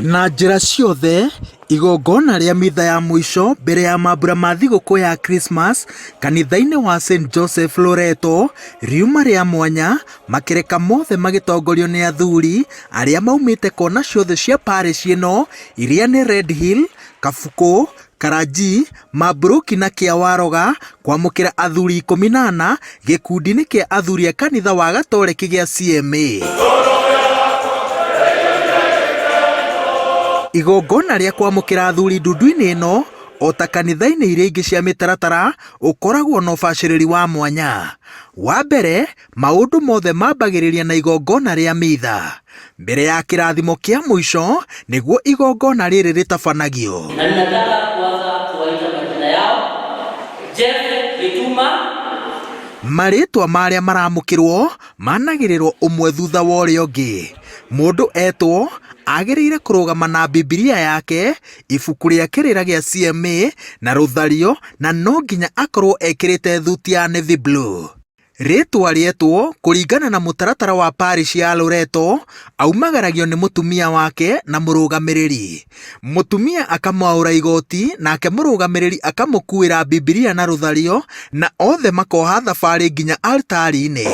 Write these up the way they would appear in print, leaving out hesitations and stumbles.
Na njĩra ciothe, igongona rĩa mitha ya mũico mbere ya mambura ma thigũkũ ya Krismas kanitha-inĩ wa St Joseph Loreto riuma rĩa mwanya, makereka mothe magĩtongorio nĩ athuri arĩa maumĩte kona ciothe cia parish ĩno iria nĩ Red Hill, Kabukũ, Karanjii, Mamburuki na Kĩawaroga kwamũkĩra athuri 14 gĩkundi-inĩ kĩa athuri a kanitha wa Gatoreki gĩa CMA. Igongona rĩa kwamũkĩra athuri ndundu-inĩ ĩno o ta kanitha-inĩ iria ingĩ cia mĩtaratara ũkoragwo na ũbacĩrĩri wa mwanya. Wa mbere, maũndũ mothe mambagĩrĩria na igongona rĩa mitha. Mbere ya kĩrathimo kĩa mũico nĩguo igongona rĩrĩ rĩtabanagio. Na ninataka kuanza kuwaita majina yao. Jeff Gituma. Marĩtwa ma arĩa maramũkĩrwo managĩrĩrwo ũmwe thutha wa ũrĩa ũngĩ. Mũndũ etwo agĩrĩire kũrũgama na Bibilia yake, ibuku rĩa kĩrĩra gĩa CMA na rũthario na no nginya akorwo ekĩrĩte thuti ya navy blue. Rĩtwa rĩetwo kũringana na mũtaratara wa parish ya Loreto, aumagaragio nĩ mũtumia wake na mũrũgamĩrĩri. Mũtumia akamwaũra igoti nake mũrũgamĩrĩri akamũkuĩra Bibilia na rũthario na othe makoha thabarĩ nginya altari-inĩ.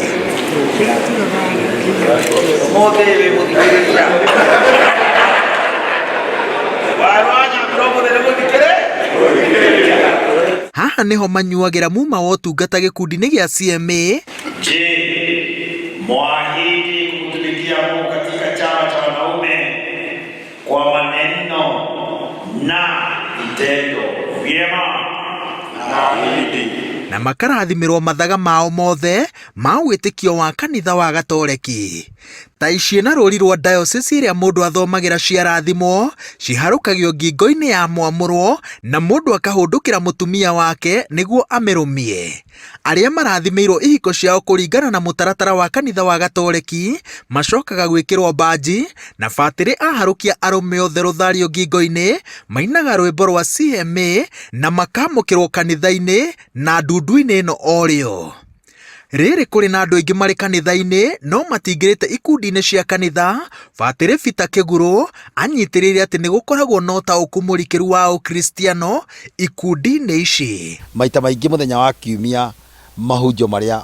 Ũmũthĩ wĩ mũthikĩrĩria. Warwanya ũmũthĩ nĩ mũthikĩrĩ. Haha nĩho manyuagĩra muma wa ũtungata gĩkundi-inĩ gĩa CMA. Je, mwahidi kumtumikia Mungu katika chama cha wanaume kwa maneno na vitendo vyema? Naahidi. Na makarathimĩrwo mathaga mao mothe ma wĩtĩkio wa kanitha wa Gatoreki. Ta ici na rũri rwa diocese ĩrĩa mũndũ athomagĩra ciarathimwo, ciharũkagio ngingo-inĩ ya mwamũrwo na mũndũ akahũndũkĩra mũtumia wake nĩguo amĩrũmie. Arĩa marathimĩirwo ihiko ciao kũringana na mũtaratara wa kanitha wa Gatoreki macokaga gwĩkĩrwo mbanji na batĩrĩ aharũkia arũme othe rũthario ngingo-inĩ mainaga rwĩmbo rwa CMA na makamũkĩrwo kanitha-inĩ na ndundu-inĩ ĩno o rĩo. Rĩrĩ kũrĩ na andũ aingĩ marĩ kanitha-inĩ no matingĩrĩte ikundi-inĩ cia kanitha, Batĩrĩ Peter Kĩgurũ anyitĩrĩire atĩ nĩ gũkoragwo na ũtaũku mũrikĩru wa Ũkristiano ikundi-inĩ ici. Maita maingĩ mũthenya wa kiumia mahunjio marĩa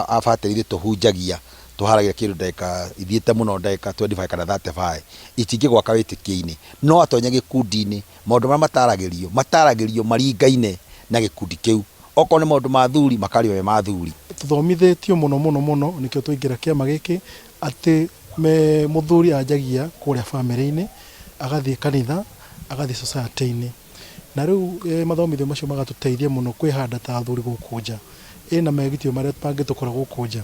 abatĩrĩ ithuĩ tũhunjagia tũharagia kĩndũ ndagĩka ithiĩte mũno ndagĩka 25 kana 35 itingĩgwaka wĩtĩkio-inĩ. No atonya gĩkundi-inĩ maũndũ marĩa mataragĩrio, mataragĩrio maringaine na gĩkundi kĩu. Okorwo nĩ maũndũ ma athuri makario me ma athuri. Tũthomithĩtio mũno mũno mũno nĩkĩo twaingĩra kĩama gĩkĩ atĩ me mũthuri anjagia kũrĩa bamĩrĩ-inĩ, agathiĩ kanitha, agathiĩ society-inĩ. Na rĩu mathomithio macio magatũteithia mũno kwĩhanda ta athuri gũkũ nja. Ĩna megitio marĩa mangĩtũkora gũkũ nja.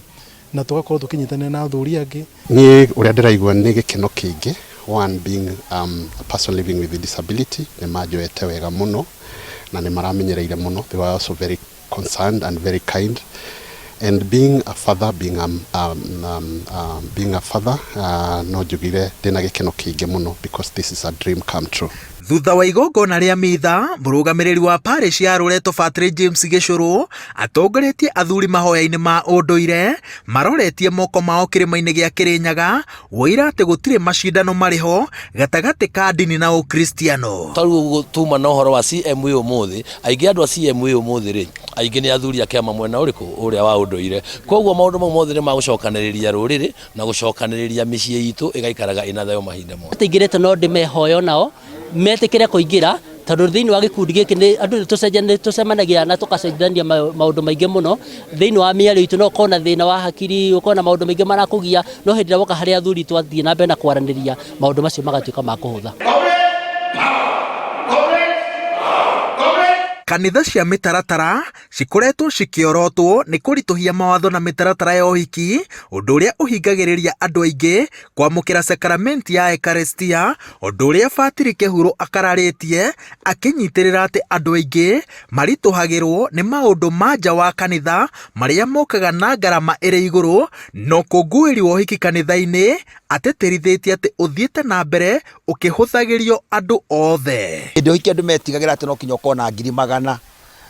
Na tũgakorwo tũkĩnyitanĩra na athuri angĩ. Niĩ ũrĩa ndĩraigua nĩ gĩkeno kĩingĩ, one being a person living with disability, nĩ manjoete wega mũno na nĩ maramenyereire mũno, they were also very concerned and very kind and being a father, being a, being a father, no njugire ndĩna gĩkeno kĩingĩ mũno because this is a dream come true. Thutha wa igongona rĩa mitha, mũrũgamĩrĩri wa parish ya Rũreto Batĩrĩ James Gĩcũrũ atongoretie athuri mahoya-inĩ ma ũndũire maroretie moko mao kĩrĩma-inĩ gĩa Kĩrĩnyaga woira atĩ gũtirĩ macindano marĩ ho gatagatĩ ka ndini na Ũkristiano. Ta rĩu ũguo tuma na ũhoro wa CMA ũmũthĩ, aingĩ andũ a CMA ũmũthĩ rĩ, aingĩ nĩ athuri a kĩama mwena ũrĩkũ? Ũrĩa wa ũndũire. Koguo maũndũ mau mothe nĩ ma gũcokanĩrĩria rũrĩrĩ na gũcokanĩrĩria mĩciĩ itũ ĩgaikaraga ĩna thayũ mahinda mothe. Tũingĩrĩte no ndĩmehoya onao metĩkĩre kũingĩra tondũ thĩinĩ wa gĩkundi gĩkĩ nĩ andũ nĩ tũcemanagia na tũgacenjania maũndũ maingĩ mũno thĩinĩ wa mĩario itũ. No ũkorwo na thĩna wa hakiri, ũkorwo na maũndũ maingĩ marakũgia, no hĩndĩ ĩrĩa woka harĩ athuri twathiĩ na mbere na kwaranĩria maũndũ macio magatuĩka ma kũhũtha. Kanitha cia mĩtaratara cikoretwo cikĩorotwo nĩ kũritũhia mawatho na mĩtaratara ya ũhiki, ũndũ ũrĩa ũhingagĩrĩria andũ aingĩ kwamũkĩra sakaramenti ya Ekaristia, ũndũ ũrĩa Batĩrĩ Kĩhurũ akararĩtie akĩnyitĩrĩra atĩ andũ aingĩ maritũhagĩrwo nĩ maũndũ ma nja wa kanitha marĩa mokaga na ngarama ĩrĩ igũrũ, na ũkũngũĩri wa ũhiki kanitha-inĩ atĩtĩrithĩtie atĩ ũthiĩte na mbere ũkĩhũthagĩrio andũ othe. Hĩndĩ ya ũhiki andũ metigagĩra atĩ no nginya ũkorwo na ngiri magana,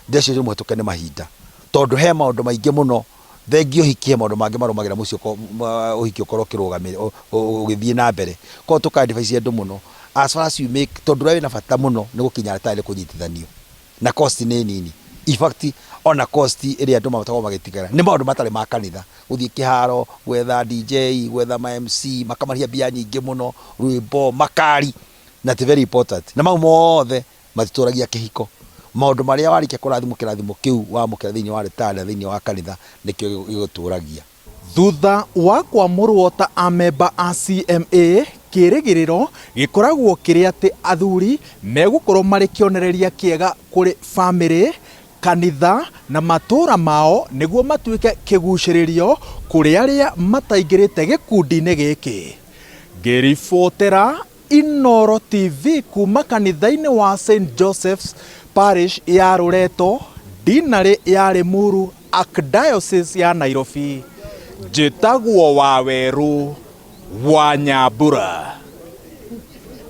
ndĩreciria nĩ mũhetũke nĩ mahinda tondũ he maũndũ maingĩ mũno thengia ũhiki he maũndũ mangĩ marũmagĩrĩra mũciĩ ũhiki ũkorwo ũkĩrũgamĩrĩra ũgĩthiĩ na mbere. Koguo tũka advise andũ mũno As far as you make, tondũ ũrĩa wĩna bata mũno nĩ gũkinya altarĩ kũnyitithanio na cost nĩ nini. In fact, ona cost ĩrĩa andũ makoragwo magĩtigara nĩ maũndũ matarĩ ma kanitha, gũthiĩ kĩharo, gwetha DJ, gwetha ma MC, makamarĩhia mbia nyingĩ mũno, rwĩmbo, makari, na ti very important. Na mau mothe matitũragia kĩhiko. Maũndũ marĩa warĩkia kũrathimwo kĩrathimo kĩu wamũkĩra thĩinĩ wa altarĩ na thĩinĩ wa kanitha nĩkĩo gĩgũtũragia. Thutha wa kwamũrwo ta amemba a CMA, kĩrĩgĩrĩro gĩkoragwo kĩrĩ atĩ athuri megũkorwo marĩ kĩonereria kĩega kũrĩ bamĩrĩ, kanitha na matũũra mao nĩguo matuĩke kĩgucĩrĩrio kũrĩ arĩa mataingĩrĩte gĩkundi-inĩ gĩkĩ. Ngĩribotera Inooro TV kuma kanitha-inĩ wa St Joseph's Parish ya Rũreto, Dinarĩ ya Limuru, Archdiocese ya Nairobi. Njĩtagwo Wawerũ wa Nyambura.